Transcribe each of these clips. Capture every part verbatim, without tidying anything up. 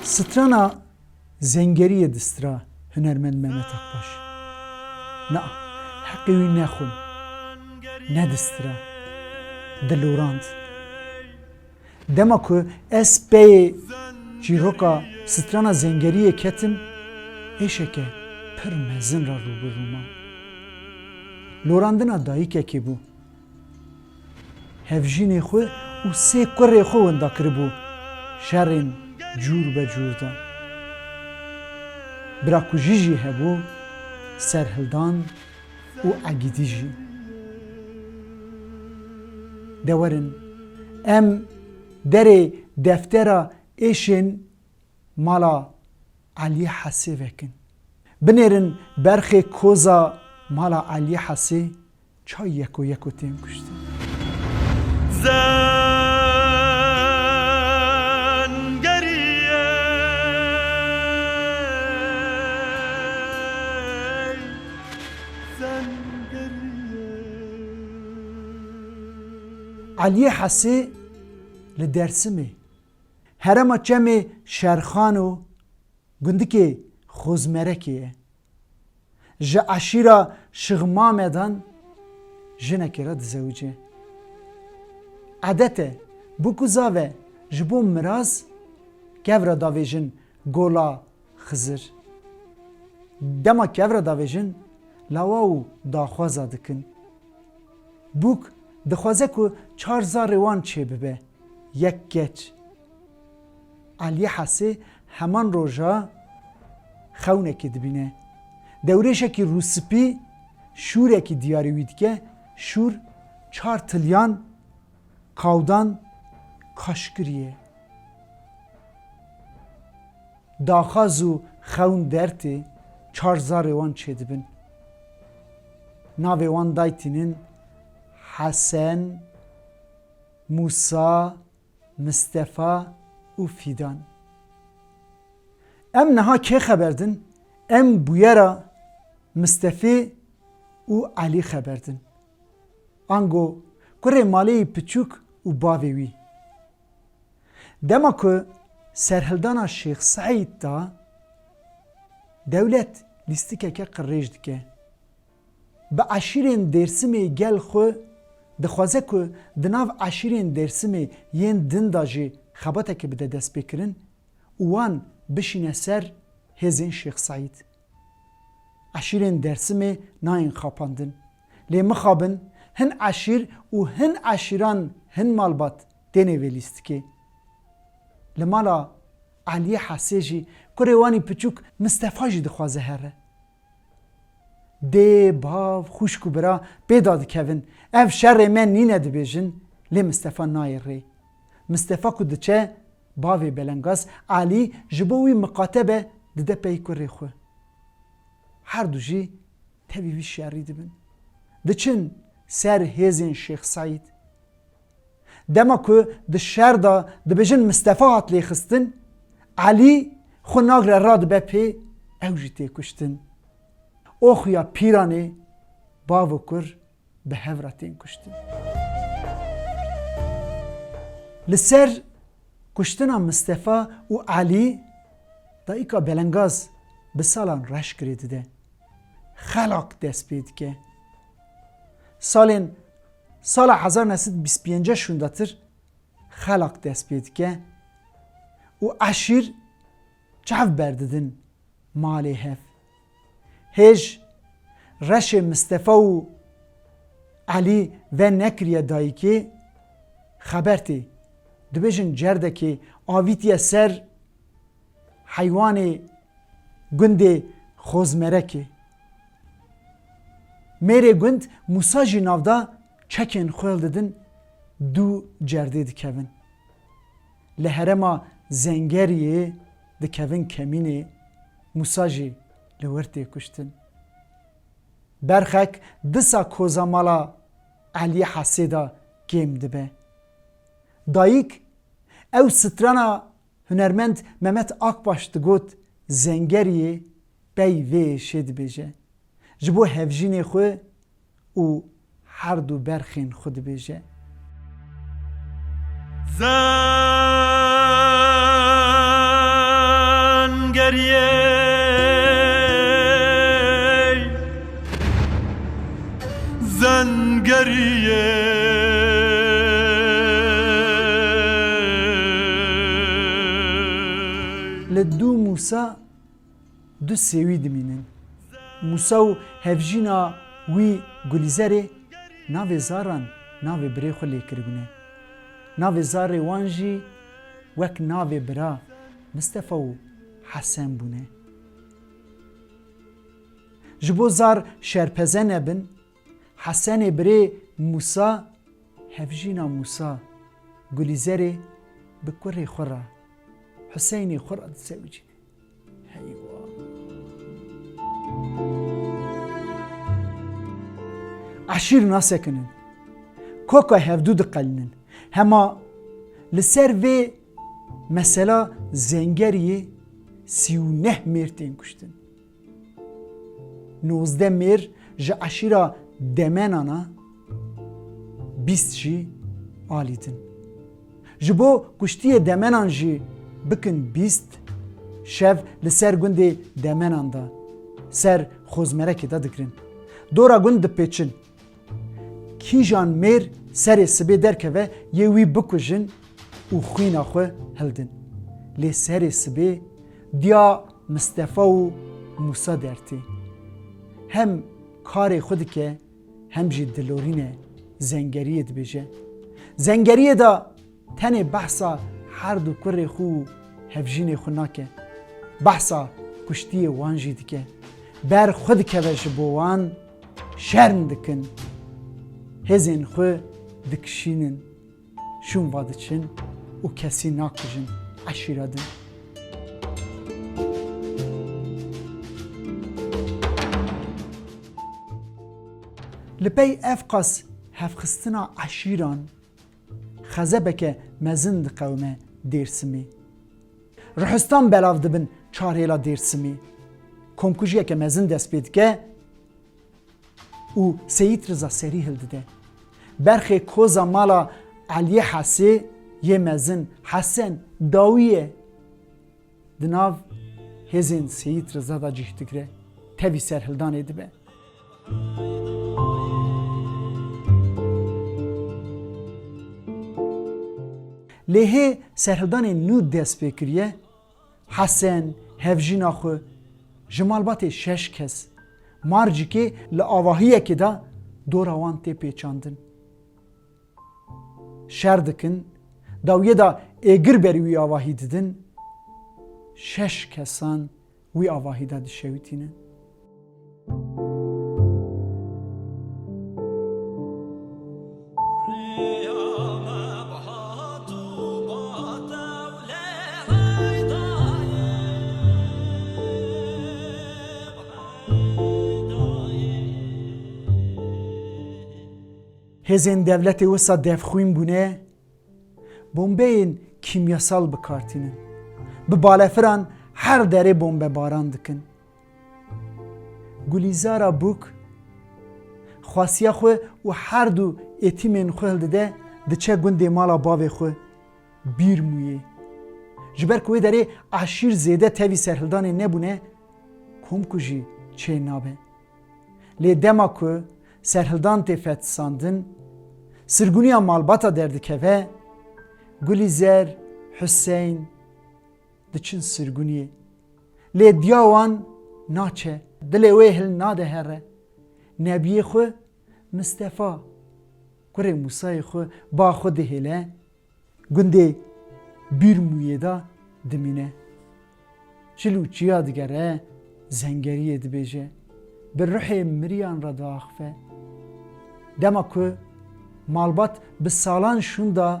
Strana Zengeriyê distira hunermend Mehmet Akbaş. Na, heqê wî nexwim, nedistira, dilorand. Dema ku ez peyê çîroka strana Zengeriyê ketim, êşeke pir mezin re rûbirû mam. Lorandina dayikekê bû. Hevjînê xwe û sê kurê xwe winda kiribû şerên cûr be cûr de. Birakujî jî hebû, serhildan û egîdî jî. De werin, em derê deftera êşên mala Elî Hesê vekin. Binêrin berxê koza mala Elî Hesê çay yeko yeko tên kuştin. Elî Hesê li Dersimê, herêma çemê Şerxan û gundikê Xozmerekê ye. Ji eşîra Şixmamedan jinekê re dizewice. Edet e, bûk û zave ji bo miraz kev re davêjin gola Xizir. Dema kev re davêjin, lawa û daxwaza dikin. Bûk dixwaze ku çar zarê wan çêbibe, yek keç. Elî Hesê heman roja xewnekê dibîne. Dewrêşekî rûspî şûrekî diyarî wî dike, şûr çar tiliyan, kawdan, kaşkirî ye. Daxwaz û xewn dertê, çar zarê wan çêdibin. Navê wan daytînin Hesen, Mûsa, Mistefa û Fîdan. Em niha kê xeber din? Em bûyera Mistefê û Elî xeber din. Ango kurê maleyî piçûk û bavê wî. Dema ku serhildana Şêx Seîd da, dewlet lîstikeke qirêj dike. Bi eşîrên Dêrsimê gel xwe dixwaze ku di nav eşîrên Dêrsimê yên din de jî xebateke bide destpêkirin û wan bişîne ser hêzên Şêx Seîd. Eşîrên Dêrsimê nayên xapandin. Lê mixabin hin eşîr û hin eşîran, hin malbat têne vê lîstikê. Li mala Elî Hesê jî kurê wanî piçûk Mistefa jî dixwaze here. Dê, bav, xwişk û bira pê da dikevin. Ev şerê me nîne dibêjin, lê Mistefa nayê rê. Mistefa ku diçe bavê belengaz, Elî ji bo wî miqate be, dide pey kurê xwe. Her du jî tevî vî şerî dibin. Diçin ser hêzên Şêx Seîd. Dema ku di şer de dibêjin Mistefa hat lêxistin, Elî xwe nagre radibe pê, ew jî tê kuştin. Oxuya pîranê bav û kur bi hev re tên kuştin. Li ser kuştina Mistefa û Elî dayika belengaz bi salan reş girê dide. Xelak dest pê dike. Salên sala hezar neh sed bîst pênc şûndatir xelak dest pê dike û eşîr çav berdidin malê hev. Hêj reşê Mistefa û Elî venekiriye dayikê, xeber tê. Dibêjin cerdekê avîtiye ser heywanê gundê Xozmerekê. Mêrê gund Mûsa jî navda çekên xwe hildidin, du cerdê dikevin. Li herêma Zengeriyê dikevin kemînê, Mûsa jî li wir tê kuştin. Berxek disa koza mala Elî Hesê de kêm dibe. Dayik ew strana hunermend Mehmet Akbaş digot, Zengeriyê pey vê êşê dibêje. Ji bo hevjînê xwe û her du berxên xwe dibêje. Du Mûsa, du sêwî dimînin. Mûsa û hevjîna wî Gulîzerê navê zaran navê birê xwe lêkiribûne. Navê zarê wan jî wek navê bira Mistefa û Hesen bûne. Ji bo zar şerpeze nebin, Hesenê birê Mûsa, hevjîna Mûsa, Gulîzerê bi kurê xwe re, Huseynê xwe re disewicîne. Heywa! Eşîr nasekinin. Koka hevdû diqelînin. Hema li ser vê mesela Zengeriyê sî û neh mêr tên kuştin. Nozdeh mêr ji eşîra Demenana, bîst jî alî din. Ji bo kuştiyê Demenan jî bikin bîst, şev li ser gundê Demenan de, ser Xozmerekê de digirin. Dora gund dipêçin. Kîjan mêr serê sibê derkeve, yê wî bikujin û xwîna xwe hildin. Lê serê sibê diya Mistefa û Mûsa dertê. Hem karê xwe dike, hem jî dilorîne Zengeriyê dibêje. Zengeriyê de tenê behsa her du kurê xwe û hevjînê xwe nake. Behsa kuştiyê wan jî dike. Ber xwe dikeve ji bo wan, şerm dikin. Hêzên xwe dikişînin. Şûn va diçin û kesî nakujin, eşîra din. Li pey evqas hevxistina eşîran, xezebeke mezin diqewime Dêrsimê. Ruhistan belav dibin çarhêla Dêrsimê. Komkujiyeke mezin dest pê dike û Seyîd Riza serî hildide. Berxê koza mala Eliyê Hesê yê mezin, Hesen, dawî ye. Di nav hêzên Seyîd Riza de cih digire, tevî serhildanê dibe. Lê hê serhildanê nû dest pê kiriye, Hesen, hevjîna xwe, ji malbatê şeş kes, Marcikê li avahiyekê de dora wan tê pêçandin. Şer dikin, dawiyê de êgir berî wî avahî didin, şeş kesan wî avahî de dişewitînin. Hêzên dewletê wisa devxwîn bûne, bombeyên kîmyasal bi kar tînin. Bi balefiran her derê bombebaran dikin. Gulîzara Bûk xwasiya xwe û her du êtîmên xwe hildide, diçe gundê mala bavê xwe Bîrmûyê. Ji ber ku wê derê eşîr zêde tevî serhildanê nebûne, komkujî çê nabe. Lê dema ku serhildan tê fetisandin, sirgûniya malbata derdikeve, Gulîzer, Huseyn diçin sirgûniyê. Lê diya wan naçe, dilê wê hil nade here. Nebiyê xwe Mistefa, kurê Mûsayê xwe, ba xwe dihêle, gundê Bîrmûyê de dimîne. Çil û çiya digere, Zengeriyê dibêje, bi ruhê miriyan re diaxife. Dema ku malbat bi salan şûnda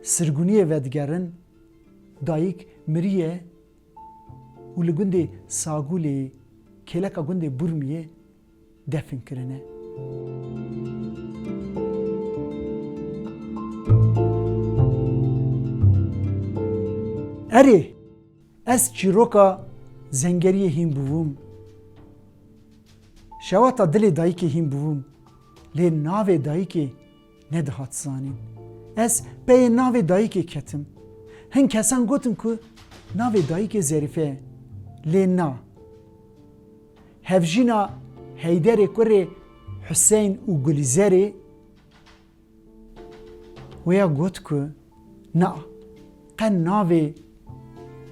sirgûniyê vedigerin, dayik miriye û li gundê Sagûlê, kêleka gundê Burmiyê, defin kirine. Erê, ez çîroka Zengeriyê hîn bûbûm. Şewata dilê dayikê hîn bûbûm. Lê navê dayikê nedihat zanîn. Ez peyê navê dayikê ketim. Hin kesan gotin ku navê dayikê Zerîfe ye. Lê na. Hevjîna Heyderê kurê Huseyn û Gulîzerê wêya got ku na, qe navê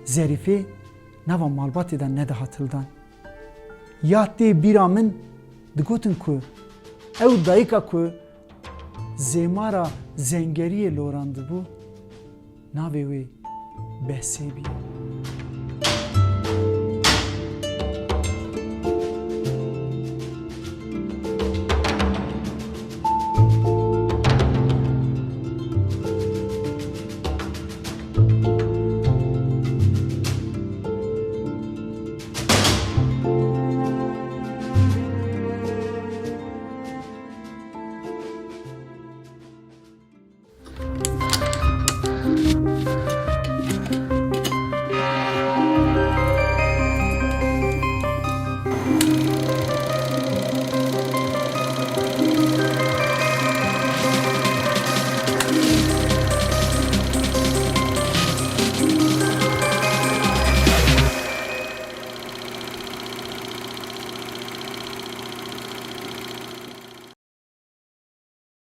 Zerîfê nava malbatê de nedihat hildan. Ya tê bîra min digotin ku ew dayika ku zêmara zengeriyê lorandibû, navê wê Behsê bî.